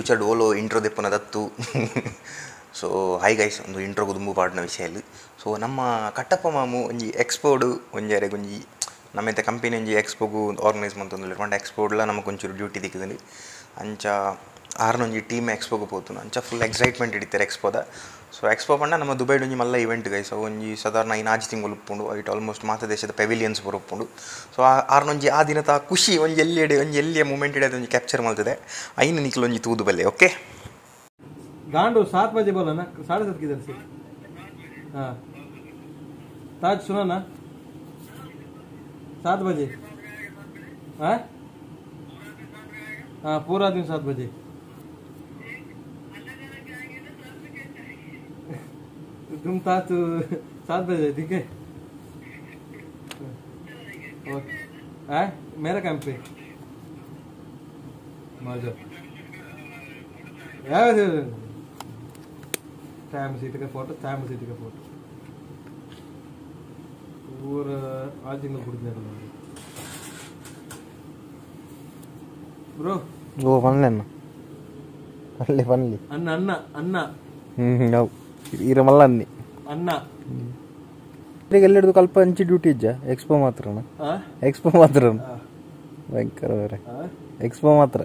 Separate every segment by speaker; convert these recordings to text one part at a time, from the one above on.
Speaker 1: Future Ola intro ದೆಪ್ಪುನ ದತ್ತು. ಸೊ hi guys, ಒಂದು ಇಂಟ್ರೋ ದುಂಬು ಪಾಡಿನ ವಿಷಯ ಇಲ್ಲಿ. ಸೊ ನಮ್ಮ ಕಟ್ಟಪ್ಪ ಮಾಮು ಒಂಜಿ ಎಕ್ಸ್ಪೋಡು ಒಂಜಿ ಒಂಜಿ ನಮ್ಮೆಂತ ಕಂಪನಿ ಒಂಜಿ ಎಕ್ಸ್ಪೋಗು ಆರ್ಗನೈಸ್ ಮಂತೊಂದುಲ್ಲೆರ್ ಪಂಡ ಎಕ್ಸ್ಪೋಡ್ಲ ನಮಕ್ ಒಂಚೂರು ಡ್ಯೂಟಿ ದಿಕ್ಕುದುಂಡು. ಅಂಚ ಆರ್ನೊಂಜಿ ಟೀಮ್ ಎಕ್ಸ್ಪೋಗು ಪೋತುಂಡು. ಅಂಚ ಫುಲ್ ಎಕ್ಸೈಟ್ಮೆಂಟ್ ಹಿಡಿತಾರೆ ಎಕ್ಸ್ಪೋದ. ಸೊ ಎಕ್ಸ್ಪೋ ಪಂಡ ನಮ್ಮ ದುಬೈಡ್ ಒಂಜಿ ಮಲ್ಲ ಇವೆಂಟ್ ಗೈಸ್. ಅವು ಒಂಜಿ ಸಾಧಾರಣ 5 ತಿಂಗಳು ಉಪ್ಪುಂಡು. ಐಟ್ ಆಲ್ಮೋಸ್ಟ್ ಮಾತ ದೇಶದ ಪೆವಿಲಿಯನ್ಸ್ ಪೂರ ಉಪ್ಪುಂಡು. ಸೊ ಆರ್ನೊಂಜಿ ಆ ದಿನದ ಖುಷಿ ಒಂಜಿ ಎಲ್ಲಿ ಒಂಜಿ ಎಲ್ಲಿಯ ಮೂಮೆಂಟ್ ಹಿಡಿಯೋದು ಒಂಜಿ ಕ್ಯಾಪ್ಚರ್ ಮಾಡ್ತದೆ. ಐನು ನಿಕ್ಲು ಒಂಜಿ ತೂದು ಬಲ್ಲೆ. ಓಕೆ
Speaker 2: गांडू 7 बजे बोला ना, 7:30 किधर से? हाँ ताज सुना ना, 7 बजे. हाँ हाँ पूरा दिन 7 बजे. तुम ताज 7 बजे ठीक है? ओके हाँ मेरा काम पे मजा टाइम सीट का फोटो, टाइम सीट का फोटो पूरा आज इंगल कुछ ब्रो.
Speaker 3: ओ पनले अन्न पनले पनले
Speaker 2: अन्न अन्न अन्न
Speaker 3: ಅವು ಇರ ಮಲ್ಲ ಅನ್ನಿ
Speaker 2: ಅನ್ನ
Speaker 3: ಎಲ್ಲೆಡ್ದು ಕಲ್ಪ ಅಂಚಿ ಡ್ಯೂಟಿ ಇಜ್ಜ ಎಕ್ಸ್ಪೋ ಮಾತ್ರ ಎಕ್ಸ್ಪೋ ಮಾತ್ರ ಭಯಂಕರ ಬೇರೆ ಎಕ್ಸ್ಪೋ ಮಾತ್ರ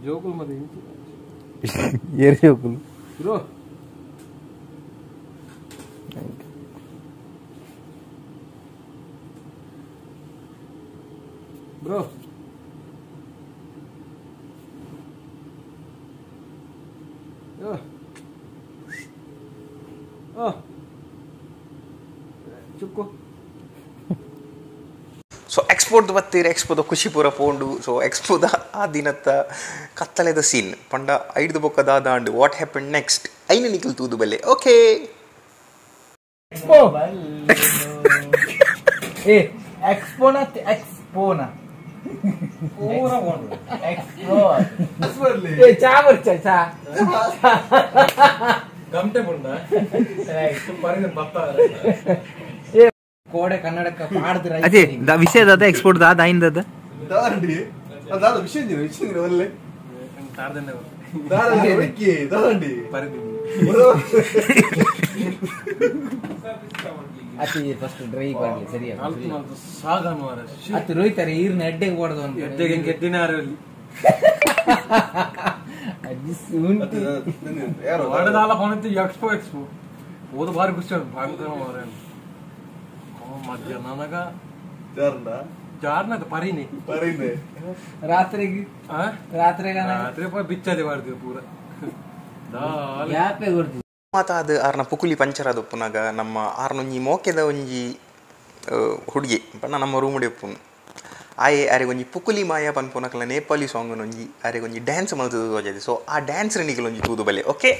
Speaker 2: ಜೋಕುಲ್ ಮತ್ತೆ
Speaker 3: ಏರ್ ಜೋಕುಲ್
Speaker 2: ಬ್ರೋ. ಬ್ರೋ ಚುಕ್ಕು.
Speaker 1: ಸೊ ಎಕ್ಸ್ಪೋರ್ಟ್ ಬತ್ತೀರ ಎಕ್ಸ್ಪೋದ ಖುಷಿ ಪೂರ ಪೋಂಡು. ಸೊ ಎಕ್ಸ್ಪೋದ ಆ ದಿನತ್ತ ಕತ್ತಲೆದ ಸೀನ್ ಪಂಡ ಐದು ಬೊಕ್ಕ ದಾದಾಂಡು what happen next ಐನು ನಿಖಲ್ ತೂದು ಬಲ್ಲೆ. ಓಕೆ
Speaker 4: ಎಕ್ಸ್ಪೋ ಏ ಎಕ್ಸ್ಪೋನಾ ಎಕ್ಸ್ಪೋನಾ
Speaker 2: ಪೂರ ಪೋಂಡು
Speaker 4: ಎಕ್ಸ್ಪೋ ಏ ಚಾ ಬರ್ಚಾ ಚಾ
Speaker 2: ಗಂಟೆ ಪುಂಡ ಪರಿನ ಬತ್ತ
Speaker 4: ಕೋಡೆ ಕನ್ನಡಕ್ಕೆ ಪಾಡ್ದ್ರ
Speaker 3: ಅದೇ the ವಿಷಯ ದಾದ ಎಕ್ಸ್ಪೋರ್ಟ್ ದಾದ ಐನ್ ದಾದ
Speaker 5: ದಾದಂಡಿ ದಾದ ವಿಷಯ ವಿಷಯ ಒಲ್ಲೆ
Speaker 2: ತಾರ್ದನೆ
Speaker 5: ದಾದಂಡಿ ಒಕ್ಕಿ ದಾದಂಡಿ
Speaker 2: ಪರಿದಿ
Speaker 4: ಅತಿ ಫಸ್ಟ್ ಡ್ರೈ ಮಾಡ್ಲಿ ಸರಿಯಾ
Speaker 2: ಸಾಗನ್ ಮಾರ
Speaker 4: ಅತಿ ರೋಯ್ತಾರೆ ಈರ್ನ ಎಡ್ಡೆಗೆ ಹೊಡೆದು ಅಂತ
Speaker 2: ಎಡ್ಡೆಗೆ ಹೆಂಗೆ ಎಡ್ಡಿನಾರಲ್ಲಿ
Speaker 4: ಅಜ್ಜಿ ಉಂಟು
Speaker 5: ಯಾರು
Speaker 2: ಹೊಡೆದಾಲ ಫೋನ್ ಎಕ್ಸ್ಪೋ ಎಕ್ಸ್ಪೋ ಓದು ಭಾರಿ ಖುಷಿ ಭಾಗದ ಮಾರ ಮಧ್ಯಾಹ್ನ
Speaker 5: ಜಾರ್ನ
Speaker 2: ಜಾರ್ನ ಪರಿನಿ
Speaker 5: ಪರಿನಿ
Speaker 4: ರಾತ್ರಿಗೆ ರಾತ್ರಿಗೆ
Speaker 2: ರಾತ್ರಿ ಬಿಚ್ಚದೆ ಮಾಡ್ತೀವಿ ಪೂರ
Speaker 4: ಯಾಪೆ ಕೊಡ್ತೀವಿ
Speaker 1: ಮಾತಾದ ಆರ್ನ ಪುಕುಲಿ ಪಂಚರಾದ ಉಪ್ಪುನಾಗ ನಮ್ಮ ಆರ್ನೊಂಜಿ ಮೋಕೆದ ಒಂಜಿ ಹುಡುಗಿ ಪಂಡ ನಮ್ಮ ರೂಮ್ ಉಪ್ಪುನು ಆಯೆ ಆರೆಗೊಂಜಿ ಪುಕುಲಿ ಮಾಯ ಪನ್ಪುನಕಲ ನೇಪಾಲಿ ಸಾಂಗ್ ಒಂಜಿ ಆರೆಗೊಂಜಿ ಡ್ಯಾನ್ಸ್ ಮಲ್ತದ ತೋಜಾದೆ. ಸೊ ಆ ಡ್ಯಾನ್ಸ್ ನಿಗಲೊಂಜಿ ಒಂಜಿ ತೂದು ಬಲೆ. ಓಕೆ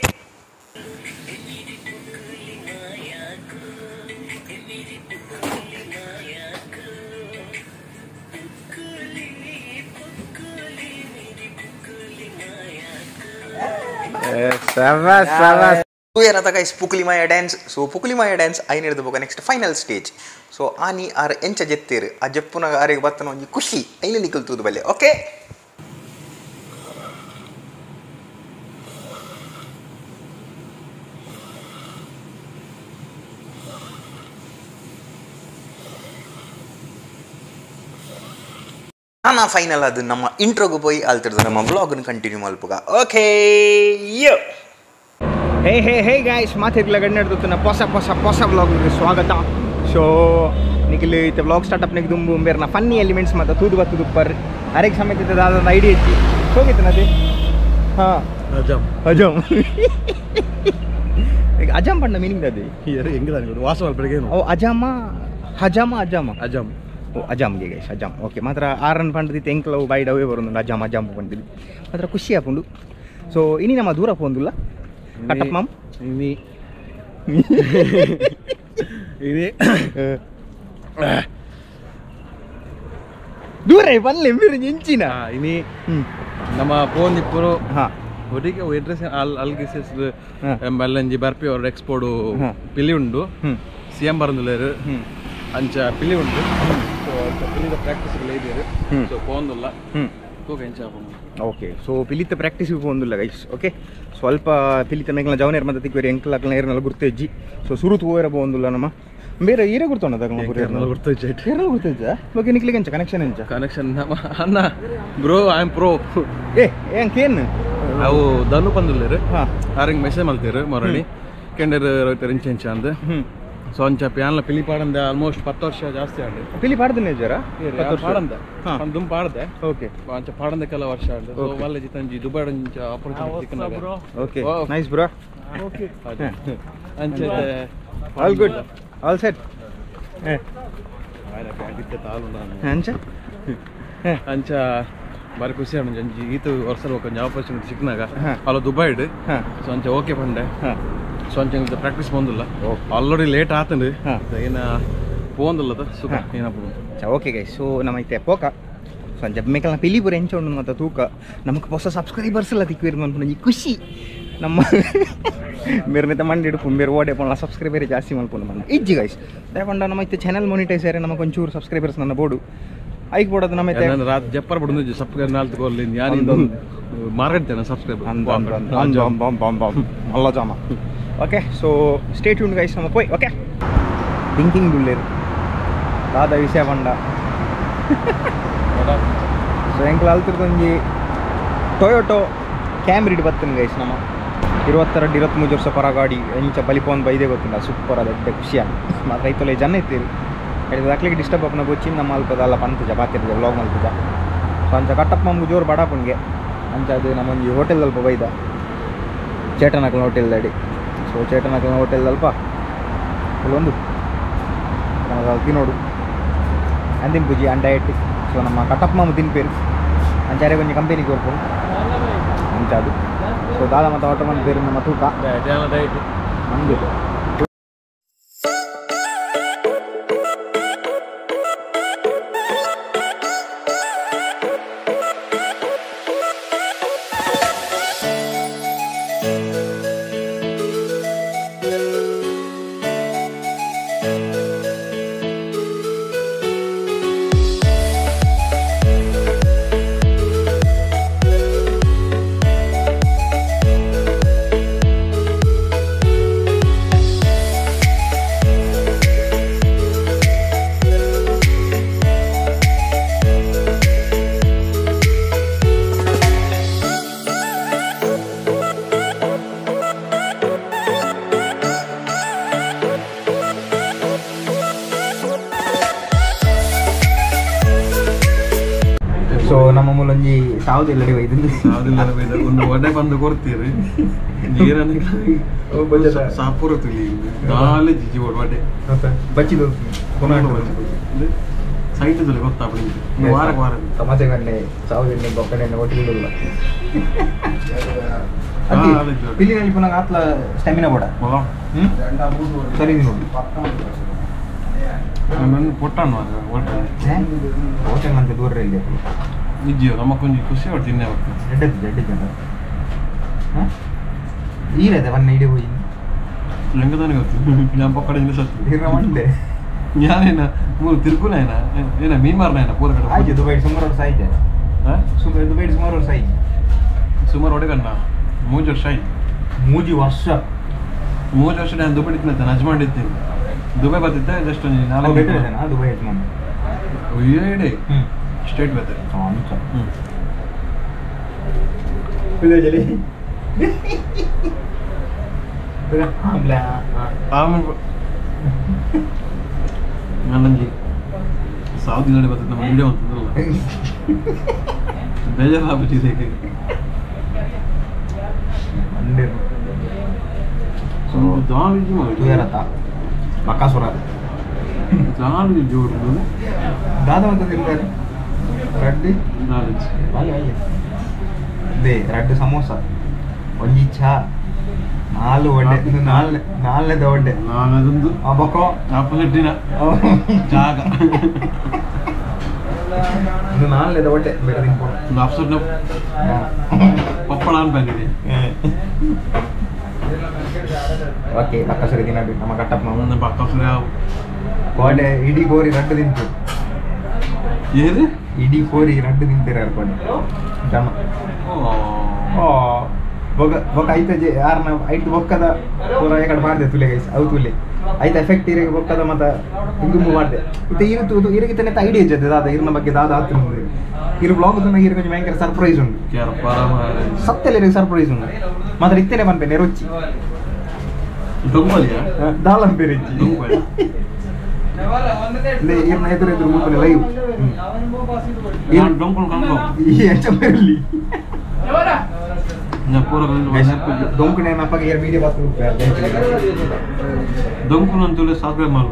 Speaker 3: ಸವಾಸ್ ಸವಾಸ್
Speaker 1: ಏನದ ಗೈಸ್ ಪುಕುಲಿ ಮಾಯ ಡ್ಯಾನ್ಸ್. ಸೊ ಪುಕುಲಿ ಮಾಯ ಡ್ಯಾನ್ಸ್ ಐನ್ ಹಿಡಿದು ಬೋಗ ನೆಕ್ಸ್ಟ್ ಫೈನಲ್ ಸ್ಟೇಜ್. ಸೊ ಆನಿ ಆರ್ ಎಂಚ ಜೆತ್ತೇರು ಆ ಜಪ್ಪುನಾಗ ಆರಿಗೆ ಬತ್ತನ ಒಂಜಿ ಖುಷಿ ಐನ ನಿಕಲ್ ತೂದು ಬಲ್ಲೆ. ಓಕೆ ನಾನಾ ಫೈನಲ್ ಅದು ನಮ್ಮ ಇಂಟ್ರೋಗು ಪೋಯಿ ಅಲ್ತಿರ್ದು ನಮ್ಮ ಬ್ಲಾಗ್ನ ಕಂಟಿನ್ಯೂ ಮಲ್ಪುಗ. ಓಕೆ ಯೋ
Speaker 3: ಹೇ ಹೇ ಹೇ ಗಾಯ್ಸ್ ಮಾತಿರ್ಲ ಗಣ್ಣೆಡ್ದು ಪೊಸ ಪೊಸ ಪೊಸ ವ್ಲಾಗ್ಗೆ ಸ್ವಾಗತ. ಸೊ ನಿಖಿಲ್ ಇತ್ತ ವ್ಲಾಗ್ ಸ್ಟಾರ್ಟಪ್ ನಿಗ್ ದುಂಬು ಬೇರ್ನ ಫನ್ನಿ ಎಲಿಮೆಂಟ್ಸ್ ಮತ್ತು ತೂದು ಬತ್ತು ದುಪ್ಪರ್ ಅರೆಗೆ ಸಮೇತ ದಾದ ಐಡಿ ಹೆಚ್ಚಿ ಹೋಗಿತ್ತು ನದಿ. ಹಾಂ
Speaker 2: ಅಜಮ್
Speaker 3: ಅಜಮ್ ಈಗ ಅಜಮ್ ಪಂಡ ಮೀನಿಂಗ್ ಅದು
Speaker 2: ಹೆಂಗೆ ವಾಸ ಬೆಳಗ್ಗೆ
Speaker 3: ಓ ಅಜಾಮ ಹಜಾಮ ಅಜಾಮ
Speaker 2: ಅಜಮ್
Speaker 3: ಓ ಅಜಾಮ್ಗೆ ಗೈಸ್ ಅಜಾಮ್. ಓಕೆ ಮಾತ್ರ ಆರನ್ ಪಂಡದಿತ್ತು ಎಂಕ್ಲವು ಬೈಡ್ ಅವೇ ಬರೋದು ಅಜಾಮ್ ಅಜಾಮ್ ಪಂಡಿದ್ದು ಮಾತ್ರ ಖುಷಿ ಆಪುಂಡು. ಸೊ ಇನಿ ನಮ್ಮ ದೂರ ಪೋಂದುಲ್ಲ ಕಟ್ಟಪ್ಪ ಮಾಮ್
Speaker 2: ಇನಿ ಇನಿ
Speaker 3: ದೂರ ಪನ್ಲೆ ಇಂಚಿನ
Speaker 2: ಇನಿ ನಮ್ಮ ಫೋನ್ ಇಪ್ಪರು
Speaker 3: ಹಾಂ
Speaker 2: ಒಟ್ಟಿಗೆ ಅಡ್ರೆಸ್ ಅಲ್ ಅಲ್ಗಿಸಸ್ ಮಲ್ಲಂಜಿ ಬರ್ಪಿ ಅವ್ರ ಎಕ್ಸ್ಪೋರ್ಟ್ ಪಿಲಿ ಉಂಡು ಸಿ ಎಂ ಬರಂದುಲ್ಲೇರು ಅಂಚ ಪಿಲಿ ಉಂಡು. ಸೊ ಪಿಲಿದ ಪ್ರಾಕ್ಟೀಸ್ ಇದ್ದೀರಿ. ಸೊ ಫೋನ್ ಉಲ್ಲ
Speaker 3: Okay so ಪಿಲಿತ practice ಪೋಂದುಲ್ಲ guys okay ಸ್ವಲ್ಪ ಪಿಲಿತ ಮೇಕಲ್ನ ಜವನೇರ್ ಮತ್ತೆ ತಿಕ್ವೇರಿ ಎಂಕಲ್ ಅಕ್ಲ ಏರ್ನಲ್ಲ ಗುರ್ತೆಜ್ಜಿ ಸೊ ಸುರು ತೂವೇರ ಪೋಂದುಲ್ಲ ನಮ್ಮ ಬೇರೆ ಈರೆ ಗುರ್ತೋಣ ಗುರ್ತೇಜ್ ಗುರ್ತೇಜ ಓಕೆ ನಿಕ್ಲಿಗೆ ಎಂಚ ಕನೆಕ್ಷನ್ ಎಂಚ
Speaker 2: ಕನೆಕ್ಷನ್ ನಮ್ಮ ಅಣ್ಣ bro I am pro
Speaker 3: ಏ ಏನ್
Speaker 2: ಅವು ದನು ಪಂದುಲ್ಲೇರು ಆರಂಗ್ ಮೆಸೇಜ್ ಮಲ್ತೇರು ಮೊರಳಿ ಕೆಂಡರ್ ರೈತರು ಇಂಚ ಇಂಚ ಅಂದ್ ಸೊ ಅಂಚ ಪ್ಯಾನ್ಲ ಪಿಲಿ ಪಾಡಂದ ಆಲ್ಮೋಸ್ಟ್ 10 ವರ್ಷ ಜಾಸ್ತಿ ಆಂಡ್
Speaker 3: ಪಿಲಿ ಪಾಡ್ದನೆ ಜರ
Speaker 2: ಪಾಡಂದ ದುಮ್ ಪಾಡ್ದೆ
Speaker 3: ಓಕೆ
Speaker 2: ಅಂಚ ಪಾಡಂದ ಕೆಲ ವರ್ಷ ಆಂಡ್ ಸೊ ಮಲ್ಲ ಜಿತಂಜಿ ದುಬೈ ಅಂಚ opportunity ಸಿಕ್ಕನಾಗ
Speaker 3: okay nice bro
Speaker 2: okay ಅಂಚ
Speaker 3: all good all set ಅಂಚ
Speaker 2: ಅಂಚ ಬಾರಿ ಖುಷಿ ಆಂಡ್ ಅಂಜಿ ಈತ ವರ್ಷ ಒಂಜಿ ಆಪರ್ಚುನಿಟಿ ಸಿಕ್ಕನಾಗ ಅಲ್ಲ ದುಬೈಡ್ ಸೊ ಅಂಚ ಓಕೆ ಪಂಡೆ ಸೊ ಅಂಚ ಪ್ರಾಕ್ಟೀಸ್ ಬಂದಿಲ್ಲ ಆಲ್ರೆಡಿ ಲೇಟ್ ಆತಂಡು ಏನ ಪೋಂದಿಲ್ಲದ ಸುಖ ಏನಪ್ಪ
Speaker 3: okay guys so ನಮ್ಮ ಪೋಕ ಸೊ ಅಂಚ ಮೇಕಲ್ನ ಪಿಲಿಪುರ ಎಂಚ ಉಂಡು ಮತ್ತು ತೂಕ ನಮಕ್ ಹೊಸ ಸಬ್ಸ್ಕ್ರೈಬರ್ಸ್ ಎಲ್ಲ ತಿಕ್ಕಿರು ಮನ್ಪುನ ಖುಷಿ ನಮ್ಮ ಮೇರ್ನಿತ ಮಂಡಿ ಹಿಡ್ಪು ಮೇರು ಓಡೆ ಪೋಣ ಸಬ್ಸ್ಕ್ರೈಬರ್ ಜಾಸ್ತಿ ಮಲ್ಪುನ ಮಂಡ ಇಜ್ಜಿ ಗೈಸ್ ದಾಯಪಂಡ ನಮ್ಮ ಇತ್ತೆ ಚಾನಲ್ ಮೊನಿಟೈಸ್ ಆರೆ ನಮಕ್ ಒಂಚೂರು ಸಬ್ಸ್ಕ್ರೈಬರ್ಸ್ ನನ್ನ ಬೋಡು ಐಕ್ ಬೋಡದು ನಮ್ಮ
Speaker 2: ರಾತ್ ಜಪ್ಪರ್ ಬಿಡು ಸಬ್ಸ್ಕ್ರೈಬರ್ ನಾಲ್ಕು ಕೊಲ್ಲಿ ಯಾರು ಮಾರ್ಕೆಟ್ ಸಬ್ಸ್ಕ್ರೈಬರ್
Speaker 3: ಮಲ್ಲ Jama okay so stay tune guys ನಮ್ಮ ಪೋಯ್ ಓಕೆ ಥಿಂಕಿಂಗ್ ದುಲ್ಲೇರು ದಾದ ವಿಷಯ ಪಂಡ ಸೊ ಎಂಕ್ಲ ಅಲ್ತಿರ್ದೊಂಜಿ ಟೊಯೋಟೊ ಕ್ಯಾಮ್ರಿಡ್ ಬತ್ತನ್ ಗೈಸ್ ನಮ್ಮ 22 23 ವರ್ಷ ಪರ ಗಾಡಿ ಎಂಚ ಬಲಿಪೋನ್ ಬೈದೆ ಗೊತ್ತಿಲ್ಲ ಸೂಪರ್ ಅದ ಎಡ್ಡೆ ಖುಷಿಯ ಮಾತ್ರ ಐತೊಲೆ ಜನ ಇತ್ತೀರಿ ಹೇಳಿದ ಅಕ್ಲಿಗೆ ಡಿಸ್ಟರ್ಬ್ ಅಪ್ಪನ ಬೊಚ್ಚಿ ನಮ್ಮ ಅಲ್ಪದ ಅಲ್ಲ ಪಂತಜ ಬಾತಿರ್ದೆ ವ್ಲಾಗ್ ಮಲ್ಪುಜ ಸೊ ಅಂಚ ಕಟ್ಟಪ್ಪ ನಮ್ಗೆ ಜೋರು ಬಡಾಪುನ್ಗೆ ಅಂಚ ಅದು ನಮ್ಮೊಂಜಿ ಹೋಟೆಲ್ ಅಲ್ಪ ಬೈದ ಚೇಟನಕಲ್ನ ಹೋಟೆಲ್ದಡಿ ಸೊ ಚೇಟನಕಲ್ನ ಹೋಟೆಲ್ ಅಲ್ಪ ಒಂದು ತಿನ್ನೋಡು ಅಂದಿನ ಪೂಜಿ ಅನ್ ಡಯಟ್ ಸೊ ನಮ್ಮ ಕಟ್ಟಪ್ಪ ಮಾಮ ತಿನ್ಪೇರು ಅಂಚಾರೆ ಕೊಂಚ ಕಂಪೆನಿಗೆ ಕೊರ್ಪು ಅಂಚ ಅದು ಸೊ ದಾದ ಮತ್ತು ಆಟೋ ಮಂದಿ ನಮ್ಮ ತೂಕ ಮಂದು ಸೊ ನಮ್ಮ ಮೂಲೊಂಜಿ ಸಾವುದಿಲ್ಲ
Speaker 2: ಸಾವುದಿಲ್ಲ ಒಂದು ವಡೆ ಬಂದು ಕೊಡ್ತೀರಿ ನೀರನ್ನು ಸಾಪುರ ತುಲಿ ನಾಲೆ ಜಿಜಿ ವಡೆ
Speaker 3: ಬಚ್ಚಿದು
Speaker 2: ಸೈಟ್ ತುಲಿ ಗೊತ್ತಾಪಡಿ ವಾರ ವಾರ
Speaker 3: ತಮಾಷೆ ಗಂಟೆ ಸಾವುದಿಲ್ಲ ಬೊಕ್ಕಡೆ ಹೋಟೆಲ್ ಪಿಲಿನಲ್ಲಿ ಪುನಃ ಆತ್ಲ ಸ್ಟೆಮಿನಾ ಬೋಡ ಸರಿ ನೋಡಿ
Speaker 2: ಪೊಟ್ಟಾನು
Speaker 3: ಹೋಟೆಲ್ ಅಂತ ದೂರ ಇಲ್ಲಿ
Speaker 2: ನಿಜ ನಮ್ಮ ಕೊಂಚ ಖುಷಿ ಹೊಡ್ತೀನಿ
Speaker 3: ಎಡ್ಡೆ ಎಡ್ಡೆ ಜನ ಈರದೆ ವನ್ನ ಇಡೀ ಹೋಯಿ
Speaker 2: ನಂಗೆ ಗೊತ್ತು ನಾನು ಪಕ್ಕಡೆ ಸತ್ತು
Speaker 3: ಮಂಡೆ
Speaker 2: ಯಾನೇನ ಮೂರು ತಿರುಗುನಾಯನ ಏನ ಮೀನ್ ಮಾರನಾಯನ ಪೂರ ಕಡೆ
Speaker 3: ಆಯ್ತು ದುಬೈ ಸುಮಾರು ವರ್ಷ ಆಯ್ತು ದುಬೈ ಸುಮಾರು ವರ್ಷ ಆಯ್ತು
Speaker 2: ಸುಮಾರು ಒಡೆಗಣ್ಣ 3 ವರ್ಷ ಆಯ್ತು
Speaker 3: 3 ವರ್ಷ
Speaker 2: 3 ವರ್ಷ ನಾನು ದುಬೈ ಇದ್ದೀನಿ ಅಜ್ಮಾನ್ ಇದ್ದೀನಿ ದುಬೈ ಬರ್ತಿದ್ದೆ ಜಸ್ಟ್
Speaker 3: 4 ದುಬೈ ಯಜಮಾನ್
Speaker 2: ಏಡೆ ಸ್ಟೇಟ್ ಬರ್ತಾರೆ ನಾನಂಜಿ ಸಾವು ದಿನ ಬರ್ತದೆ ನಮ್ಮ ವಿಡಿಯೋ ಅಂತಂದ್ರಲ್ಲ ಬೇಜಾರಾಗ್ಬಿಟ್ಟಿದೆ
Speaker 3: ಬಕಾಸುರ
Speaker 2: ಜಾಲಿ ಜೋಡು
Speaker 3: ದಾದ ಅಂತ ತಿಂತಾರೆ ರಡ್ಡಿ they ರಡ್ಡು ಸಮೋಸ ಒಂಜಿ ಚಾ 4 ವಡೆ ನಾಲ್ನೇದ ವಡೆ
Speaker 2: ನಾನದೊಂದು
Speaker 3: ಆ ಬಕೋ
Speaker 2: ಆಪೋಸಿಟ್ ಜಾಗ
Speaker 3: ಇದು ನಾಲ್ನೇದ ವಡೆ ಬೇರೆ ತಿನ್ಕೊಂಡು
Speaker 2: ಆಪ್ಸೆಟ್ ಪಪ್ಪಳ ಅಂತ ಬಂದಿದೆ
Speaker 3: ಓಕೆ ಬಕಾಸುರ ತಿನ್ನಡು ನಮ್ಮ ಕಟ್ಟಪ್ಪ
Speaker 2: ಬಕಾಸುರ
Speaker 3: ಕೋಡೆ ಇಡೀ ಗೋರಿ ರಡ್ಡು ತಿಂತು
Speaker 2: ಏರು
Speaker 3: ಇಡೀ ಕೋರಿ ರಡ್ಡು ತಿಂತೀರ ಅರ್ಕೊಂಡು ಜನ ಓ ಬೊಕ ಬೊಕ ಐತ ಜೆ ಯಾರನ್ನ ಐಟ್ ಬೊಕ್ಕದ ಪೂರ ಎಕಡೆ ಮಾಡಿದೆ ತುಲೆ ಗೈಸ್ ಅವು ತುಲೆ ಐತ ಎಫೆಕ್ಟ್ ಇರಗೆ ಬೊಕ್ಕದ ಮತ್ತ ಹಿಂಗುಂಬು ಮಾಡಿದೆ ಇತ್ತೆ ಇರು ತೂ ಇರಗಿತನೆ ಐಡಿಯಾ ಇಜ್ಜದೆ ದಾದ ಇರ್ನ ಬಗ್ಗೆ ದಾದ ಆತು ಇರು ಬ್ಲಾಗ್ ತುನ ಇರು ಕೊಂಚ ಭಯಂಕರ ಸರ್ಪ್ರೈಸ್ ಉಂಟು ಸತ್ಯಲೆ ಇರಗೆ ಸರ್ಪ್ರೈಸ್ ಉಂಟು ಮಾತ್ರ ಇತ್ತೇನೆ ಪನ್ಪೆ ನೆರೊಚ್ಚಿ ದಾಳಂ ಪೆರಿಚ್ಚಿ ಇರ್ನ ಎದುರು ಎದುರು ಮುಲ್ಪನೆ ಲೈವ್ ಈ ಎಂಚ ಬರಲಿ ದೊಂಕುನೆ ಅಪ್ಪಗೆ ಏರ್ ವಿಡಿಯೋ ಬಾತ್
Speaker 2: ದೊಂಕುನ ಅಂತೇಳಿ ಸಬ್ಸ್ಕ್ರೈಬ್ ಮಾಡಿ.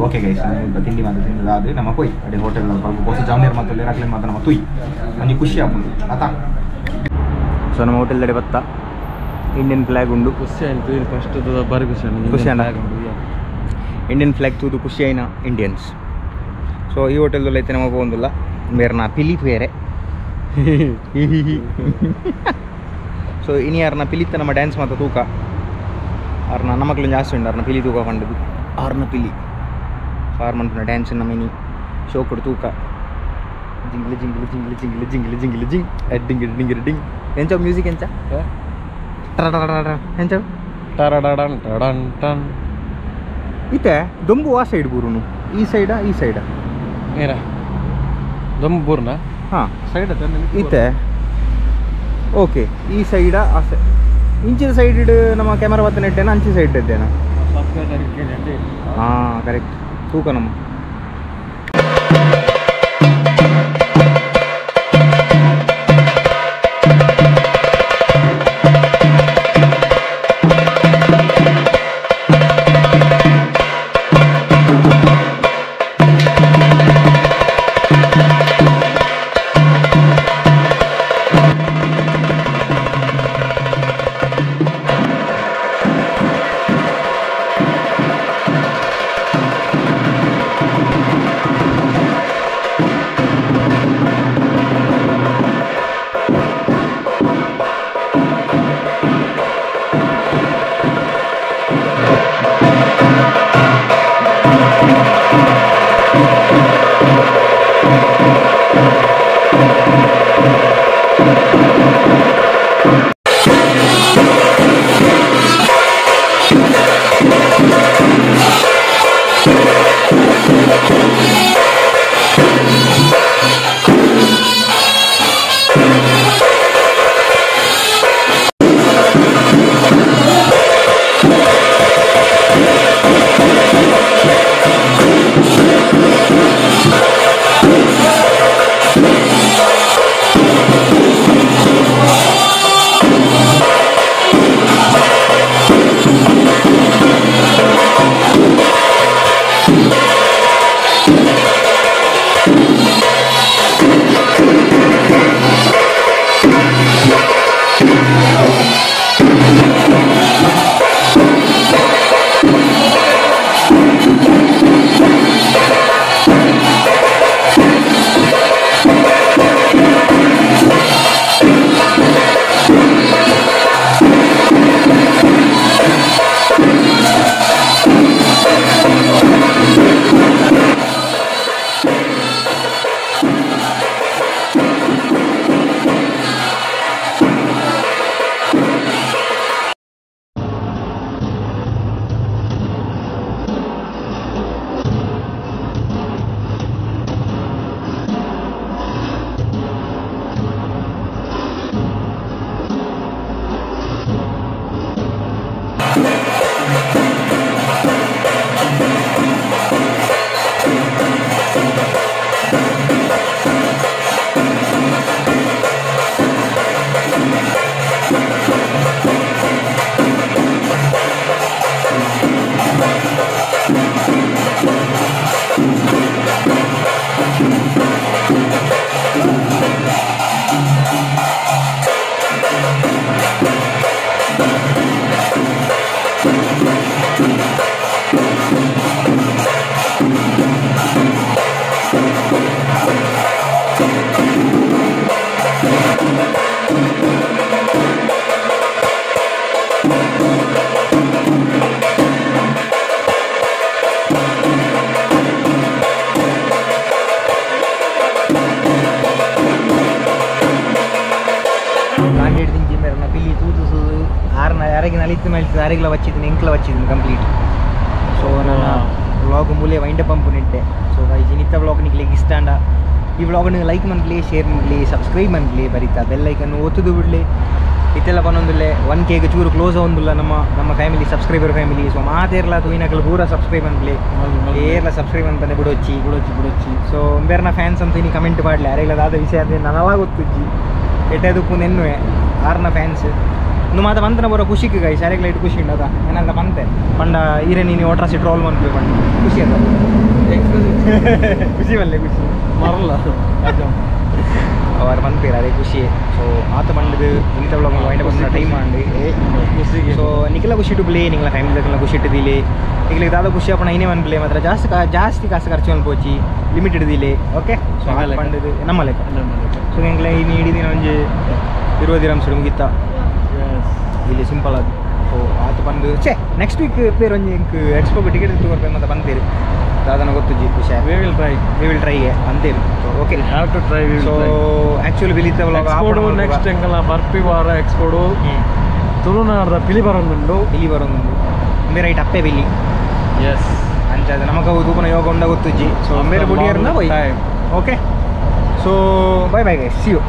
Speaker 3: ಓಕೆ ಗೈಸ್ ತಿಂಡಿ ಮಾತ್ರ ತಿಂದು ಅದು ನಮ್ಮ ಪೋಯ್ ಅಡೆ ಹೋಟೆಲ್ ಹೊಸ ಜಾಮೀರ್ ಮಾತ್ರ ರಾಕ್ಲೆ ಮಾತ್ರ ನಮ್ಮ ತುಯ್ ಒಂಜಿ ಖುಷಿ ಆಪುಂಡು ಆತ. ಸೊ ನಮ್ಮ ಹೋಟೆಲ್ ದಡೆ ಬತ್ತ ಇಂಡಿಯನ್ ಫ್ಲಾಗ್ ಉಂಡು.
Speaker 2: ಖುಷಿ ಆಯ್ತು ಫಸ್ಟ್ ಬಾರಿ ಖುಷಿ ಆಯ್ತು.
Speaker 3: ಖುಷಿ ಆಯ್ತು ಇಂಡಿಯನ್ ಫ್ಲಾಗ್ ತೂದು ಖುಷಿ ಆಯ್ನ ಇಂಡಿಯನ್ಸ್. ಸೊ ಈ ಹೋಟೆಲ್ದಲ್ಲಿ ಐತೆ ನಮ್ಮ ಪೋಂದಿಲ್ಲ ಬೇರೆ ನಾ ಪಿಲಿ ಬೇರೆ. ಸೊ ಇನಿ ಯಾರನ್ನ ಪಿಲಿತ್ತ ನಮ್ಮ ಡ್ಯಾನ್ಸ್ ಮಾತ್ರ ತೂಕ ಆರ್ನ ನಮ್ಮ ಮಕ್ಕಳು ಜಾಸ್ತಿ ಉಂಟು ಆರ್ನ ಪಿಲಿ ತೂಕ ಕಂಡದು ಆರ್ನ ಪಿಲಿ ಸೊ ಆರ್ ಮನ್ಪುನ ಡ್ಯಾನ್ಸ್ ನಮ್ಮ ಇನಿ ಶೋ ಕೊಡು ತೂಕ ಜಿಂಗ್ಲಿ ಜಿಂಗ್ಲಿ ಜಿಂಗ್ಲಿ ಜಿಂಗ್ಲಿ ಜಿಂಗ್ಲಿ ಜಿಂಗ್ಲಿ ಜಿಂಗ್ ಡಿಂಗ್ ಡಿಂಗ್ ಡಿಂಗ್ ಎಂಚ ಮ್ಯೂಸಿಕ್ ಎಂಚ ಟರ ಎಂಚ
Speaker 2: ಟರಡಡನ್ ಟಡನ್ ಟನ್
Speaker 3: ಇತ್ತೆ ದೊಂಬು ಆ ಸೈಡ್ ಬೂರುನು ಈ ಸೈಡಾ ಈ ಸೈಡಾ
Speaker 2: ಏನ ದೊಂಬು ಬೂರ್ನಾ
Speaker 3: ಹಾಂ
Speaker 2: ಸೈಡ್
Speaker 3: ಇತ್ತೆ ಓಕೆ ಈ ಸೈಡ ಆ ಸೈಡ್ ಇಂಚಿನ ಸೈಡ್ ನಮ್ಮ ಕ್ಯಾಮರಾ ಬತ್ತನ ಇಟ್ಟೇನ ಅಂಚಿ ಸೈಡ್ ಇದ್ದೇನ ಹಾಂ ಕರೆಕ್ಟ್ ತೂಕ ನಮ್ಮ ಅರೆಗ್ಲ ವಚ್ಚಿದ್ದೀನಿ ಎಂಕ್ಲ ವಚ್ಚಿದ್ದೀನಿ ಕಂಪ್ಲೀಟ್. ಸೊ ನನ್ನ ವ್ಲಾಗ್ ಮೂಲೆ ವೈಂಡ್ ಅಪ್ ಪಂಪುನಿಟ್ಟೆ. ಸೊ ಗೈಸ್ ಇನ್ನಿತ್ತ ವ್ಲಾಗ್ ನಿಕ್ಲೆಗ್ ಇಷ್ಟಾಂಡ ಈ ವ್ಲಾಗ್ನ ಲೈಕ್ ಮನ್ಪ್ಲೆ, ಶೇರ್ ಮನ್ಪ್ಲೆ, ಸಬ್ಸ್ಕ್ರೈಬ್ ಮನ್ಪ್ಲೆ, ಬರಿತಾ ಬೆಲ್ ಐಕನ್ ಒತ್ತುದು ಬಿಡಲಿ. ಇತ್ತೆಲ್ಲ ಬಂದೊಂದುಲ್ಲೆ 1K ಚೂರು ಕ್ಲೋಸ್ ಆವೊಂದುಲ್ಲ ನಮ್ಮ ನಮ್ಮ ಫ್ಯಾಮಿಲಿ ಸಬ್ಸ್ಕ್ರೈಬರ್ ಫ್ಯಾಮಿಲಿ. ಸೊ ಮಾತೇರ್ಲ ತೂಯಿನಕಲ್ ಪೂರ ಸಬ್ಸ್ಕ್ರೈಬ್ ಅನ್ಪ್ಲೆ, ಏರ್ಲ ಸಬ್ಸ್ಕ್ರೈಬ್ ಅನ್ಪಂದೆ ಬಿಡೊಚ್ಚಿ
Speaker 2: ಬಿಡೊಚ್ಚಿ ಬಿಡೊಚ್ಚಿ.
Speaker 3: ಸೊ ಬೇರೆನ ಫ್ಯಾನ್ಸ್ ಅಂತ ಇನಿ ಕಮೆಂಟ್ ಮಾಡಲಿ ಅರೆಗ್ಲ ದಾದ ವಿಷಯ ಅಂದ್ರೆ ನನಲ ಗೊತ್ತುಜ್ಜಿ ಎಟ್ಟೆದಕ್ಕೂ ನೆನ್ನುವೆ ಆರ್ನ ಫ್ಯಾನ್ಸ್ ಇನ್ನು ಮಾತ ಬಂತನ ಬರೋ ಖುಷಿಗೆ ಗೈಸ್ ಅರೆಗ್ಲ ಇಟ್ಟು ಖುಷಿ ಉಂಟು ಅದ ಏನಂತ ಬಂತೆ ಪಂಡ ಈರೆ ನೀನು ಓಟ್ರಾಸಿ ಟ್ರೋಲ್ ಮನ್ಪ್ಲೆ ಪಂಡ ಖುಷಿ ಅದ ಖುಷಿ ಬಲ್ಲೆ ಖುಷಿ
Speaker 2: ಮರಲ್ಲ
Speaker 3: ಅವರು ಬಂದ್ಪೇರು ಅದೇ ಖುಷಿ. ಸೊ ಆತ ಬಂದದು ಇನ್ನಿತ ವ್ಲಾಗ್ ವೈಂಡ್ ಅಪ್ ಟೈಮ್ ಆಂಡ್. ಸೊ ನಿಖಲ ಖುಷಿ ಇಟ್ಟು ನಿಂಗಳ ಫ್ಯಾಮಿಲಿ ಖುಷಿ ಇಟ್ಟಿದ್ದೀಲಿ ನಿಖಲಿಗೆ ದಾದ ಖುಷಿ ಅಪ್ಪಣ ಇನ್ನೇ ಮನ್ಪ್ಲೆ ಮಾತ್ರ ಜಾಸ್ತಿ ಜಾಸ್ತಿ ಕಾಸು ಖರ್ಚು ಅನ್ಪೋಚಿ ಲಿಮಿಟ್ ಹಿಡಿದಿಲ್ಲ. ಓಕೆ ಸೊ ಬಂದದು ನಮ್ಮ ಲೆಕ್ಕ. ಸೊ ಎಂಗ್ಲ ಇನ್ನು ಹಿಡಿದಿನ ಒಂಜಿ 20 ದಿರಾಮ್ಸ್ ಮುಗಿತ್ತ ಇಲ್ಲಿ ಸಿಂಪಲ್ ಅದು. ಸೊ ಆತ ಬಂದು ಛೇ ನೆಕ್ಸ್ಟ್ ವೀಕ್ ಪೇರು ಒಂಜಿ ಎಕ್ಸ್ಪೋಗೆ ಟಿಕೆಟ್ ತಗೋರ್ಪೇ ಮತ್ತೆ ಬಂತೇರು ದಾದನ ಗೊತ್ತು ಜಿ ಖುಷಿ.
Speaker 2: We will try,
Speaker 3: we will try ಅಂತೇರು. So okay
Speaker 2: have to try.
Speaker 3: So actually ಬಿಲಿತ vlog
Speaker 2: ಎಕ್ಸ್ಪೋಡು next ಎಂಗಲ ಬರ್ಪಿ ವಾರ ಎಕ್ಸ್ಪೋಡು ತುಳುನಾಡದ ಪಿಲಿ ಬರೋದುಂಡು
Speaker 3: ಪಿಲಿ ಬರೋದುಂಡು ಬೇರೆ ರೈಟ್ ಅಪ್ಪೆ ಬಿಲಿ.
Speaker 2: ಎಸ್
Speaker 3: ಅಂಚ ನಮಗ ತೂಪನ ಯೋಗ ಉಂಡ ಗೊತ್ತುಜ್ಜಿ. ಸೊ ಬೇರೆ ಬುಡಿಯರ್ನ ಹೋಯ್. Okay so bye bye guys, see you.